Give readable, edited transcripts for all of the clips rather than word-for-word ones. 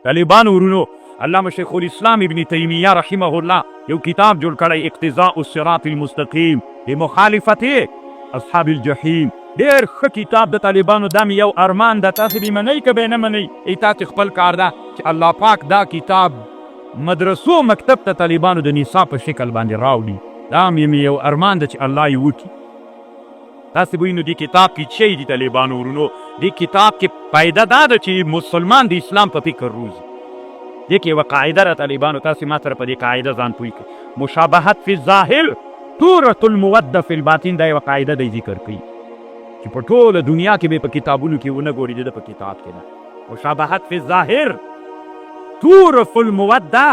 طالبانو ورونو، علامه شیخ الاسلام ابن تیمیه رحمه الله یو کتاب جوړ کړی، اقتضاء الصراط المستقیم لمخالفت اصحاب الجحیم. ډېر ښه کتاب د طالبانو. دا مې یو ارمان ده، تاسې به منئ که به نه منئ، ای تاسې خپل کار ده، چې الله پاک دا کتاب مدرسو مکتب ته طالبانو د نصاب په شکل باندې راوړي. دا مې یو ارمان ده چې الله یې وکړي. تاسې به وینو دې کتاب کې چې دي طالبانو ورونو، دې کتاب کې فایده دا ده چې مسلمان د اسلام په فکر روزي. دې کې یوه قاعده را طالبانو، تاسې ما سره په دې قاعده ځان پوه کړئ. مشابهت فی الظاهر تورة الموده فی الباطن. دا یوه قاعده دی ذکر کوي چې په ټوله دنیا کې به په کتابونو کې ونه ګوري، د په کتاب کې ده. مشابهت فی الظاهر تورة الموده.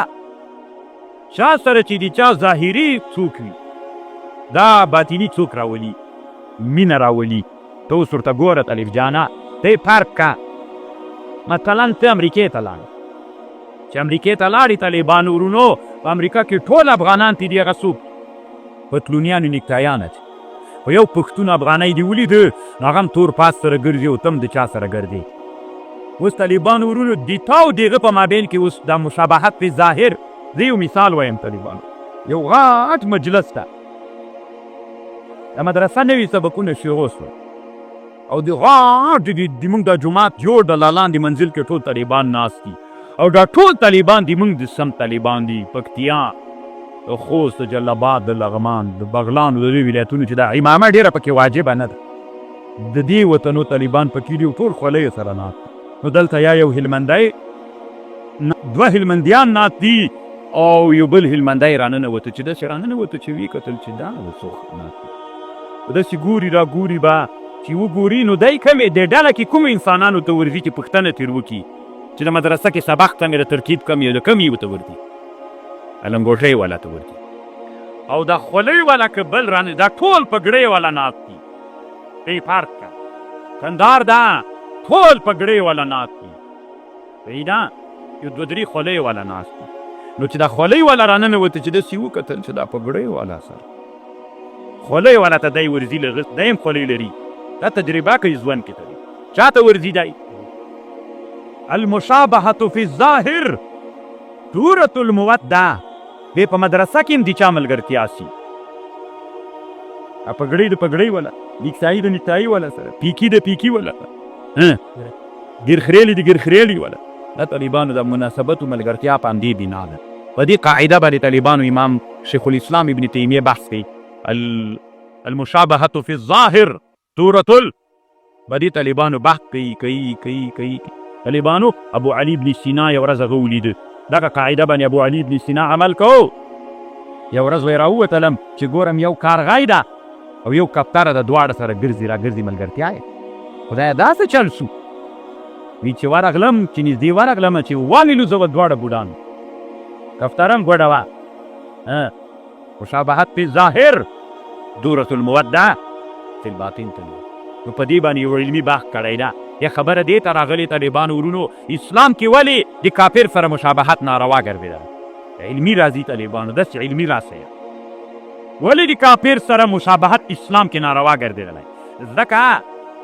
چا سره چې د چا ظاهري څوک وي، دا باطني څوک راولي، مینه راولي. ته اوس ورته ګوره طالب جانه، ته یې فرق کا. مثلا ته امریکې ته لاړې، چې امریکې ته لاړې طالبانو ورونو، په امریکا کې ټول افغانان تی دي، هغه څوک پتلونیان، نیکتایان دي. خو یو پښتون افغانی دی ولیده، نو هغه هم تور پاس سره ګرځي او ته هم د چا سره ګرځې. اوس طالبانو ورونو، د تا او د هغه په مابین کې اوس دا مشابهت په ظاهر. زه یو مثال وایم طالبانو. یو غټ مجلس ده، د مدرسه نوي سبقونه شروع شول او د غټ د موږ د جومات جوړ د لاندې منزل کې ټول طالبان ناست دي او دا ټول طالبان د موږ د سم طالبان دي، پکتیا، د خوست، د جلال اباد، د لغمان، د بغلان، د دې ولایتونو چې دا عمامه ډېره پکې واجبه نه ده، د دې وطنو طالبان پکې دي او ټول خولۍ سره ناست. نو دلته یا یو هلمندی، دوه هلمندیان ناست دي او یو بل هلمندی راننوته، چې داسې راننوته چې ویې کتل چې دا د څوک ناست دي. داسې ګوري را ګوري به، چې وګوري نو دی کومې د ډله کې کومو انسانانو ته ورځي چې پوښتنه ترې وکړي چې د مدرسه کې سبق څنګه د ترتیب کم یو د کم یو ته ورځي، لنګوټۍ والا ته ورځي او دا خولۍ والا که بل رانه، دا ټول پګړۍ والا ناست دي. دی فرق که کندهار دا ټول پګړۍ والا ناست دي، صحیح ده، یو دوه درې خولۍ والا ناست دي. نو چې دا خولۍ والا راننوته، چې داسې وکتل چې دا پګړۍ والا سره خولۍ والا ته دی ورځي، له دی هم خولۍ لري، دا تجربه کوي ژوند کې ته چا ته ورځي دی. المشابهة فی الظاهر تورة الموده. به په مدرسه کې هم د چا ملګرتیا سي، پګړۍ د پګړۍ والا، نیکتایي د نیکتایي والا سره، پیکی د پیکی والا، ګرخریلی د ګرخریلی والا. دا طالبانو د مناسبت او ملګرتیا په همدې بنا ده. په دې قاعده باندې طالبانو امام شیخ الاسلام ابن تیمیه بحث کوي، المشابهة فی الظاهر تورة ال په دې طالبانو بحث کوي کوي کوي کوي. طالبانو ابو علي ابن سینا یو ورځ هغه ولید، دغه قاعده باندې ابو علي ابن سینا عمل کو. یو ورځ وی راووتلم چې ګورم یو کارغی ده او یو کفتره ده، دواړه سره ګرځي را ګرځي، ملګرتیا یې. خدایه دا څه چل سو؟ وی چې ورغلم، چې نږدې ورغلم چې وانې لوزول دواړه بوډان، کفتره هم ګوډه وه. مشابهت فی الظاهر دورة الموده فی الباطن. تلو نو په دې باندې یو علمي بحث کړی ده. یا خبره دې ته راغلې طالبانو ورونو، اسلام کې ولې د کافر سره مشابهت ناروا ګرځېدل؟ علمي راځي طالبانو، داسې علمي راسئ. ولې د کافر سره مشابهت اسلام کې ناروا ګرځېدلی؟ ځکه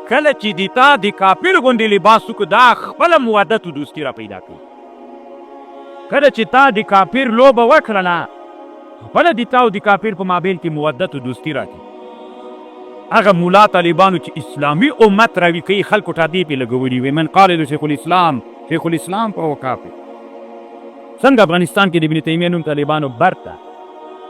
کله چې د تا د کافر غوندې لباس وکړو، دا خپله مودت او دوستي را پیدا کوي. کله چې تا د کافر لوبه وکړله، خپله د تا او د کافر په مابین کې مودت او دوستي راځي. هغه مولا طالبانو چې اسلامي امت راوي کوي، خلکو ټاپې پې لګولي وي، من قال شیخ الاسلام، شیخ الاسلام په کافر. څنګه افغانستان کې د ابن تیمیه نوم طالبانو برته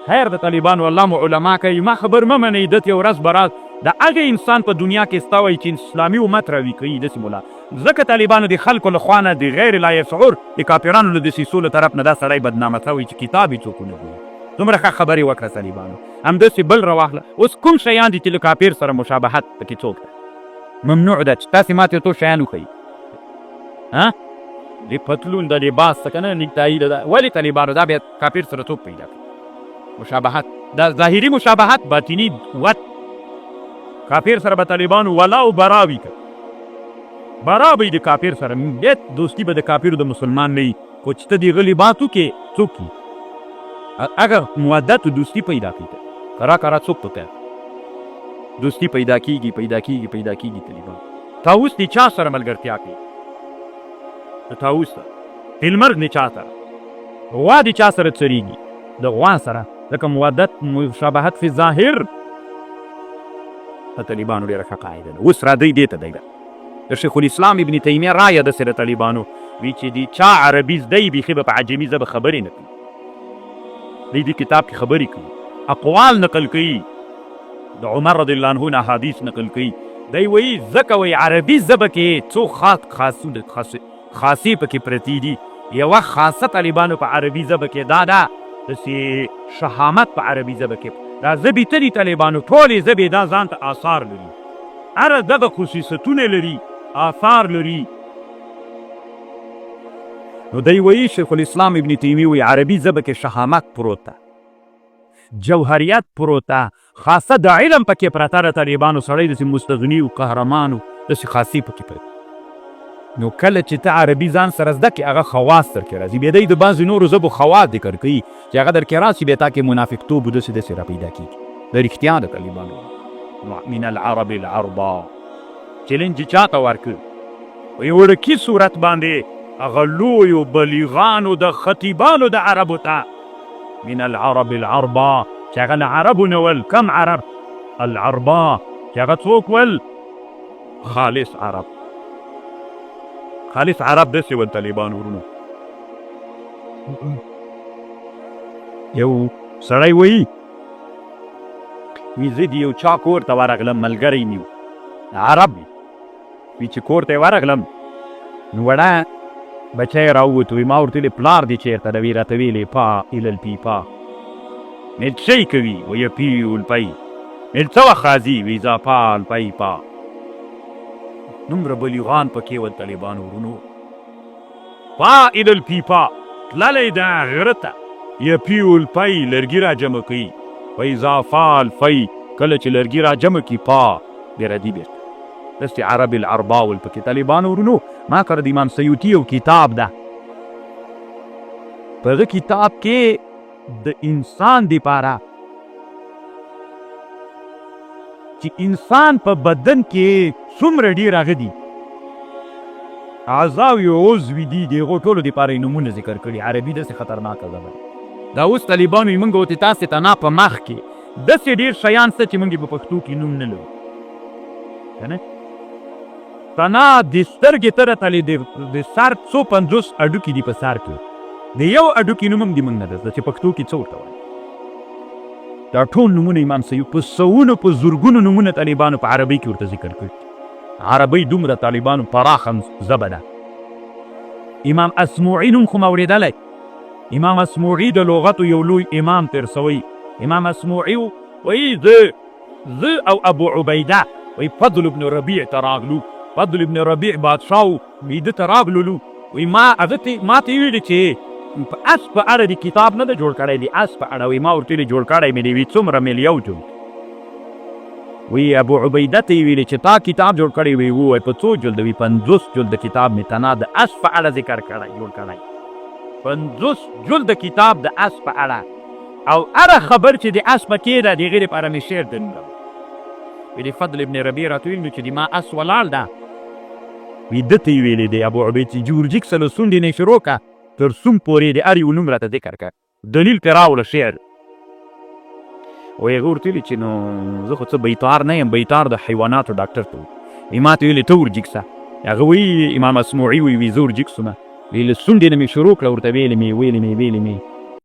خیر د طالبانو، الله مو علما کوي. ما خبر مه منئ، دته یو ورځ به د هغه انسان په دنیا کې ستا وایي چې اسلامي امت راوي کوي داسې مولا. ځکه طالبانو د خلکو له خوا نه د غیر لا شعور د کافرانو له دسیسو له طرف نه دا سړی بدنامه سوی چې کتاب یې څوک ونه ګوري. دومره ښه خبرې وکړه طالبانو. همداسې بل راواخله، اوس کوم شیان دي چې له کافر سره مشابهت پکې څوک ده ممنوع ده، چې تاسې ماته څو شیان وښیي؟ ها، د پتلون د لباس څه که نه نیکتایي ده. ولې طالبانو دا بیا کافر سره څوک پیدا کړي مشابهت؟ دا ظاهري مشابهت باطني وت کافر سره به طالبانو ولا او برا وي، که برا به د کافر سره بیا دوستي به د کافرو د مسلمان نه وي. خو چې ته د هغه لباس وکړې، څوک وي هغه مودت او دوستي پیدا کوي، کرا کرا څوک په دوستي پیدا کیږي پیدا کیږي پیدا کیږي. طالبان طاووس د چا سره ملګرتیا کوي؟ د طاووس سره. فیلمرګ د چا سره، غوا د چا سره څریږي؟ د غوا سره، ځکه مودت مشابهت فی ظاهر. د طالبانو ډېره ښه قاعده ده. اوس را دی دې ته دی ده د شیخ الاسلام ابن تیمیه رایه داسې د طالبانو وي چې د چا عربي زده یې بیخي به په عجمي ژبه خبرې نه کوي. دی دې کتاب کې خبرې کوي، اقوال نقل کوي، د عمر رضی الله عنه نه احادیث نقل کوي. دی وایي ځکه وایي عربي ژبه کې څو خاص خاصې پکې پرتې دي. یوه خاصه طالبانو په عربي ژبه کې دا ده داسې شهامت په عربي ژبه کې. دا ژبې ته دي طالبانو ټولې ژبې دا ځان ته آثار لري، هره ژبه خصوصیتونه لري، آثار لري. نو دی وایي شیخ الاسلام ابن تیمی وایي عربي ژبه کې شهامت پروت ده، جوهریت پروت ده، خاصه د علم پکې پرته ده. طالبانو سړی داسې مستغني او قهرمان و داسې خاصې پکې پرته. نو کله چې ته عربي ځان سره زده کړې هغه خواص درکې راځي. بیا دی د بعضې نورو ژبو خواص ذکر کوي چې هغه درکې راسي بیا تا کې منافقتوب و داسې داسې را پیدا کېږي. دا رښتیا ده طالبانو. نو من العرب العربا چیلنج یې چاته ورکړ؟ په یو وړکي صورت باندې هغه لویو بلیغانو د خطیبانو د عربو ته، من العرب العربا، چې هغه له عربو نه ول. کم عرب؟ العربا، چې هغه څوک ول؟ خالص عرب. خالص عرب داسې ول طالبان ورونو. یو سړی وایي وی زه د یو چا کور ته ورغلم، ملګری مې و، عرب وی. چې کور ته یې ورغلم نو وړه بچی یې راووت. وی ما ورته ویلې پلار دې چېرته دی؟ وی راته ویلې پا ایلل پی پا. مې څه یې کوي؟ وی پی ول پی. مې څه وخت راځي؟ وی ځا پا ال پی پا. دومره بلیغان پکې ول طالبانو ورونو. پا ایلل پی پا تللی ده غره ته، یپی ول پی لرګي را جمع کوي. فیضا فال فی، کله چې لرګي را جمع کړي پا بیا راځي بیرته. داسې عرب العربا ول پکې طالبانو ورونو. ما کره د امام سیوطي یو کتاب ده، په هغه کتاب کې د انسان دپاره چې انسان په بدن کې څومره ډېر هغه دي اعضاء او عضوي دي، د هغو ټولو دپاره یې نومونه ذکر کړي. عربي داسې خطرناکه ژبه ده. دا اوس طالبانو یې موږ او تاسې ته نه په مخ کې داسې ډېر شیان شته چې موږ یې په پښتو کې نوم نه لرو. که نه تنا د سترګې تره تلې د سر څو 50 هډوکي دي په سر کې، د یو هډوکي نوم هم د موږ نه ده زده چې پښتو کې څه ورته وایي. دا ټول نومونه امام سیوطي په سوونو په زرګونو نومونه طالبانو په عربۍ کې ورته ذکر کړي. عربۍ دومره طالبانو پراخه ژبه ده. امام اسموعي نوم خو مې اورېدلی. امام اسموعي د لغتو یو لوی امام تېر سوی. امام اسموعي وایي زه او ابو عبیده وایي فضل ابن ربیع ته راغلو. فضل ابن ربیع بادشاه و، وایي ده ته راغللو. وایي ما هغه ته ما ته ویلي چې په اس په اړه د کتاب نه ده جوړ کړی، د اس په اړه. وایي ما ورته ویلي جوړ کړی مې دی. وایي څومره مې یو جلد. وایي ابو عبیده ته یې ویلي چې تا کتاب جوړ کړی؟ وایي ووایي په څو جلد؟ وایي 50 جلد کتاب مې تنا د اس په اړه ذکر کړی جوړ کړی، 50 جلد کتاب د اس په اړه، او هره خبر چې د اس پکې ده د هغې لپاره مې شعر درلود. ویلي فضل ابن ربیع راته ویل نو چې د ما اس ولاړ ده، وی ده ته یې ویلي دی ابو عبید چې جورجیک سره سونډې نه شروع که تر سوم پورې د هر یو نوم راته ذکر که، دلیل پرې راوړه شعر. وایي هغه ورته ویلي چې نو زه خو څه بیطار نه یم، بیطار د حیواناتو ډاکټر ته وایي. ما ته ویلي ته ورجیک سه. هغه وایي امام اسموعي وایي وی زه ورجیک سوم. وی له سونډې نه مې شروع کړه ورته ویلې مې ویلې مې ویلې مې.